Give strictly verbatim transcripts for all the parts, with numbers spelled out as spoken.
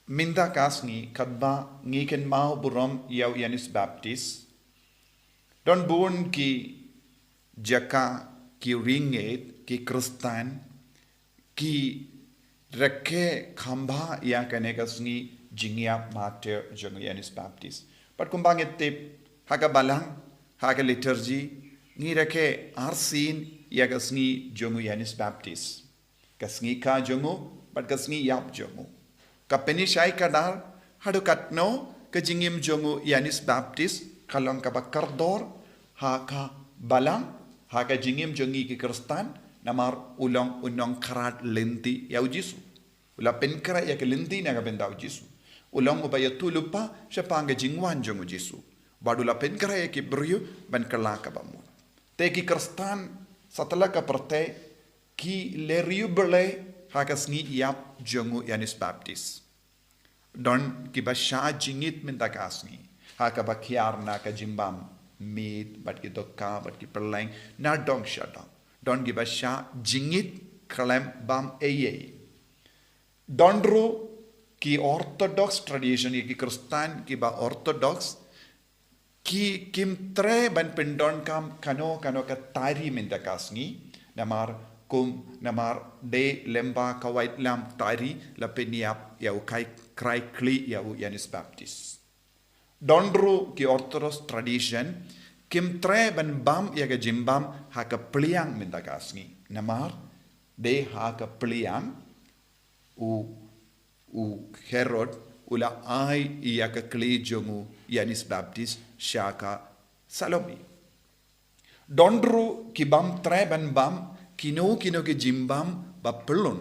Mynta ka sngi katba ngi kynmaw burom ïa u Ïanis Baptis, don bun ki jaka, ki ri ngeit, ki Khristan ki rakhe kham bha ïa kane ka sngi jingïap martir jong u Ïanis Baptis. Bad kumba ngi tip, ha ka Balang, ha ka liturgy, ngi rakhe arsien ïa ka sngi jong u Ïanis Baptis. Ka sngi kha jong u bad ka sngi ïap jong u. Ka pynïashai kdar haduh katno ka jingim jong u Ïanis Baptis ka long kaba kordor ha ka Balang, ha ka jingim jong ngi ki Khristan, namar u long u nongkyrhai lynti ïa u Jisu. U la pynkhreh ïa ka lynti na ka bynta u Jisu. U long uba ïathuhlypa shaphang ka jingwan jong u Jisu. Bad u la pynkhreh ïa ki briew ban kylla kaba mut. Te ki Khristan satlak ka pyrthei ki la riewblei ha ka sngi ïap jong u Ïanis Baptis. Don kiba shah jingit mynta ka sngi ha kaba khia na ka jingbam miet bad ki dohkha bad ki pylleng na dong sha dong. Don kiba shah jingit khlem bam ei ei. Don ruh ki Orthodox tradition, ïa ki Khristan kiba Orthodox, ki kim treh ban pyndonkam kano kano ka tari mynta ka sngi, namar kum, namar dei lyngba ka waitlam tari la pynïap ïa u kai, krai khlieh ïa u Ïanis Baptis. Don ruh ki Orthodox tradition kim treh ban bam ïa ka jingbam ha ka pliang mynta ka sngi, namar dei ha ka pliang u, u Herod u la ai ïa ka khlieh jong u Ïanis Baptis sha ka Salome. Don ruh ki bym treh ban bam kino kino ki jingbam ba pyllun,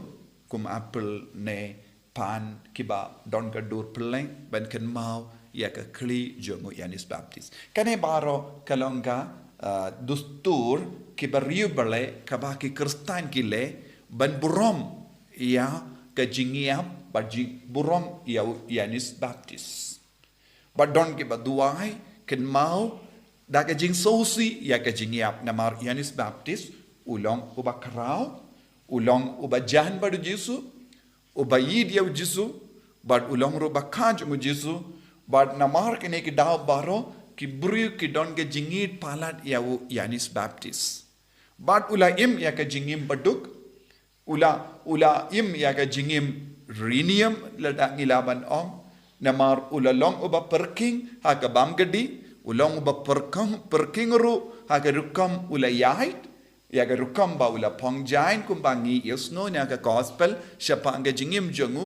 kum apel ne pan, kiba don ka dur pylleng ban kynmaw ïa ka khlieh jong u Ïanis Baptis. Kane baroh ka long ka, ah, dustur kiba riewblei kaba ki Khristan ki leh ban burom ïa ka jingïap bad jing, burom ïa u Ïanis Baptis. Bad don kiba duwai kynmaw da ka jingsngewsih ïa ka jingïap, namar u Ïanis Baptis u long uba khraw, u long uba jan bad u Jisu, uba ïeit ïa u Jisu, bad u long ruh bakha jong u Jisu. Bad namar kine ki daw baroh ki briew ki don ka jingïeit palat ïa u Ïanis Baptis. Bad u la im ïa ka jingim baduk, u la, u la im ïa ka jingim riewniam, lada ngi lah ban ong, namar u la long uba pyrkhing ha ka bymkdei, u long uba pyrkhing, pyrkhing ruh ha ka rukom u la ïaid, ïa ka rukom ba u la phong jaiñ, kumba ngi ïohsngew na ka gospel shaphang ka jingim jong u,